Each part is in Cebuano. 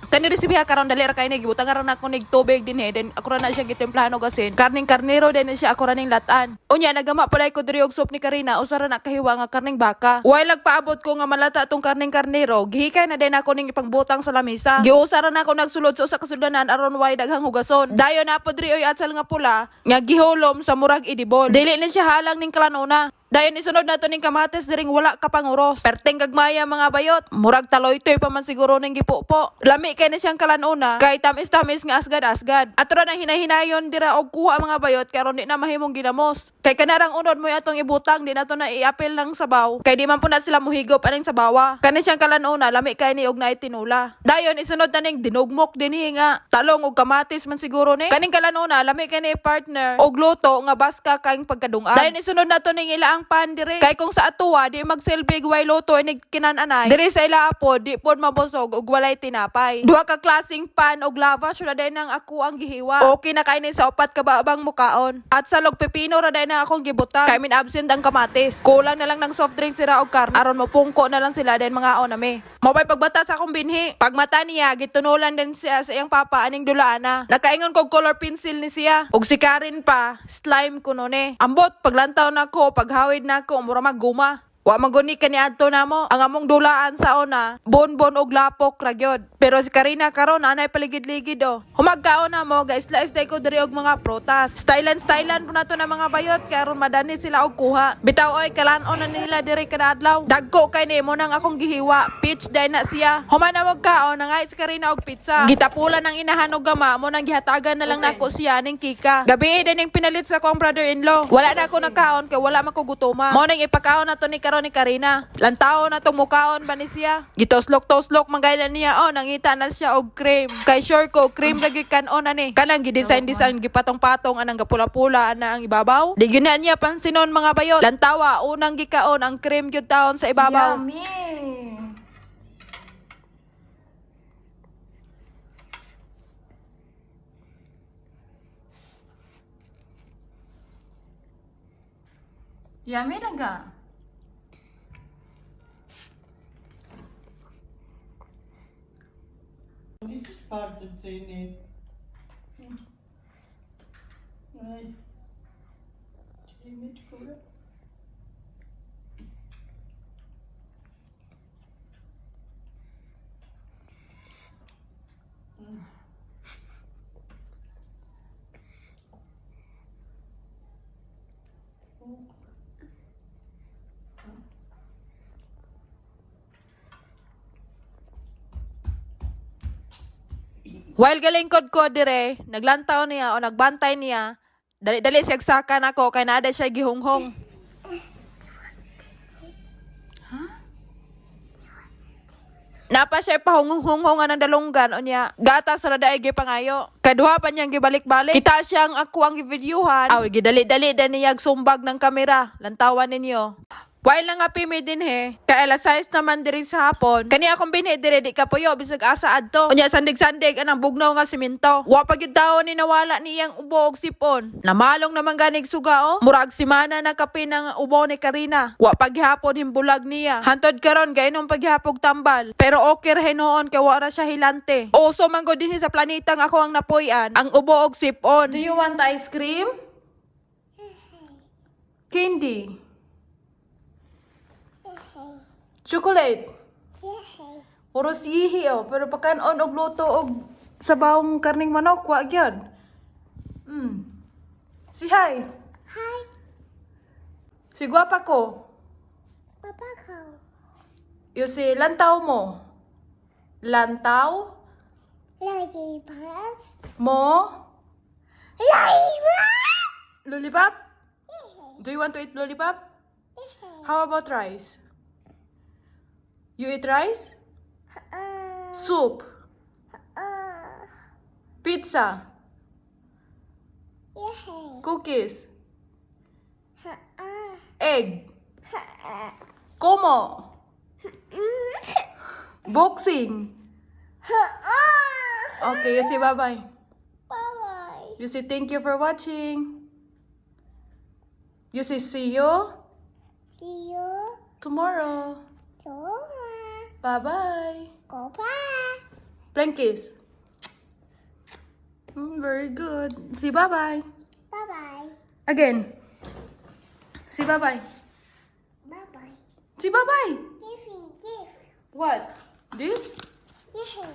Kani resipi ha karon, dali ra kay ni, gibutang ra nako nig tubig dinhi, then ako ra na siya gitimplahan og asin. Karning karnero din siya, ako ra ning latan. Unya nagama pala ko diri og soup ni Karina, usa ra na kahiwa nga karning baka. While nagpaabot ko nga malata tong karning karnero, gihikay na din ako ning ipangbutang sa lamisa. Giusa ra nako nagsulod sa usa ka suldanan aron way daghang hugason. Dayon na po diri oy atsal nga pula nga gihulom sa murag idibol. Dili ni siya halang ning kalanuna. Dayon isunod nato ning kamatis diring wala ka panguros. Perting gagmaya, mga bayot. Murag taloytoy pa man siguro ning gipupo. Lami kay ni siyang kalanuna kay tamis-tamis nga asgad-asgad. Ato ra nang hinahinayon dira og kuha, mga bayot, karon di na mahimong ginamos. Kay kanarang unod mo atong ibutang, di nato na iapil ng sabaw. Kay di man po na sila muhigop aning sabawa. Kani siyang kalanuna, lami kay ni og naay tinula. Dayon isunod na ning dinugmok dinhi nga talong og kamatis man siguro ni. Kaning kalanuna, lami kay ni partner og luto nga baska kang pagkadungan. Dayon isunod nato ning ilaang pan dire. Kay kung sa atuwa di magsilbig way luto inig kinananay. Dire sa ila po di pod mabusog og walay tinapay. Duha ka klaseng pan og lavash ra day nang ako ang gihiwa. Okay na kay ni sa upat ka babang mukaon. At sa log pepino ra day nang akong gibutang. Kay min absent ang kamatis. Kulang na lang ng soft drink sira og karne. Aron mopungko na lang sila, then mangaon nami. Mabay pagbata sa akong binhi. Pagmata niya, gitunulan din siya sa iyang papa aning dulaana. Nakaingon kog color pencil ni siya. Og si Karen pa, slime kuno ni. Ambot, paglantaw nako, paghawid nako, mura magguma. Wa man guni kaniadto namo. Ang among dulaan sa una, bonbon og lapok ra gyud. Pero si Karina karon anay paligid-ligid oh. Humagkaon na mo, guys, lais day ko diri og mga prutas. Stylan stylan po nato na, mga bayot, kay aron madani sila og kuha. Bitaw oy, kalan-on na nila diri kada adlaw. Dagko kay ni mo nang akong gihiwa, peach day na siya. Human na mo kaon, nangay si Karina og pizza. Gitapulan ang inahan og gama mo nang gihatagan na lang nako siya ning kika. Gabi din ning pinalit sa akong brother-in-law. Wala na ako nakaon kay wala man ko gutoma. Mo nang ipakaon na to ni karon ni Karina. Lantaon na tong mukaon ba ni siya. Gitoslok-toslok man gayla niya oh, nangita na siya og cream. Kay sure ko cream lagi kan-on ani. Kanang gi-design design, gipatong-patong anang gapula-pula ana ang ibabaw. Di gyud na niya pansinon, mga bayot. Lantawa unang gikaon ang cream gyud taon sa ibabaw. Yummy! Yummy na ga. Palcem ceny. Aj. Čimečku. While galingkod ko dire, naglantaw niya o nagbantay niya, dali-dali siya saka nako kay naa siya gihunghong. Ha? Napa siya pahunghunghong ng dalunggan, unya gatas ra daay gipangayo. Kaduha pa niyang gibalik-balik. Kita siyang ako ang givideohan. Aw, gidali-dali din niya sumbag ng kamera. Lantawan ninyo. While lang nga pimi dinhi, kay alas 6 naman diri sa hapon. Kani akong binhi diri di kapuyo bisag asa adto. Unya sandig-sandig anang bugnaw nga simento. Wa pa gyud taon ni nawala niyang ubo og sipon. Namalong naman ganig suga oh. Murag simana na kape ng ubo ni Karina. Wa pa gihapon himbulag niya. Hantod karon gainom paghapog tambal. Pero okay ra hinuon kay wa ra siya hilante. Uso man gud dinhi sa planetang ako ang napuy-an ang ubo og sipon. Do you want ice cream? Candy. Chocolate. Puros yihi oh, pero pagkanon og luto og sabawng karning manok, wa gyud. Si hi. Hi, Si gwapa ko. Papa ko. Yo si lantaw mo. Lantaw Lollipop. mo. Lollipop. Lollipop? Do you want to eat lollipop? How about rice? You eat rice? Soup? Pizza? Yeah. Cookies? Egg? Como? Boxing? Okay, you say bye-bye. Bye-bye. You say thank you for watching. You say see you See you tomorrow. tomorrow. Bye-bye. Goodbye. Flying kiss. Very good. Say bye-bye. Bye-bye. Again. Say bye-bye. Bye-bye. Say bye-bye. Give me, give. What? This? Yeah.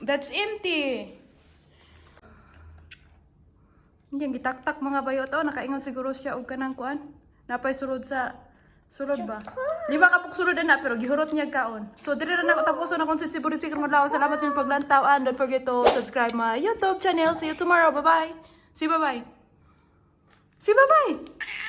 That's empty. Yan, gitaktak, mga bayot. Oh, nakaingon siguro siya og kanang kuan. Napay sulod sa sulod ba? Lima ka sulod na pero gihurot niya kaon. So diri ra nako tapuson akong sitsiburi sikar madlaw. Salamat sa inyong paglantaw and don't forget to subscribe my YouTube channel. See you tomorrow. Bye-bye. See, bye-bye. See, bye-bye.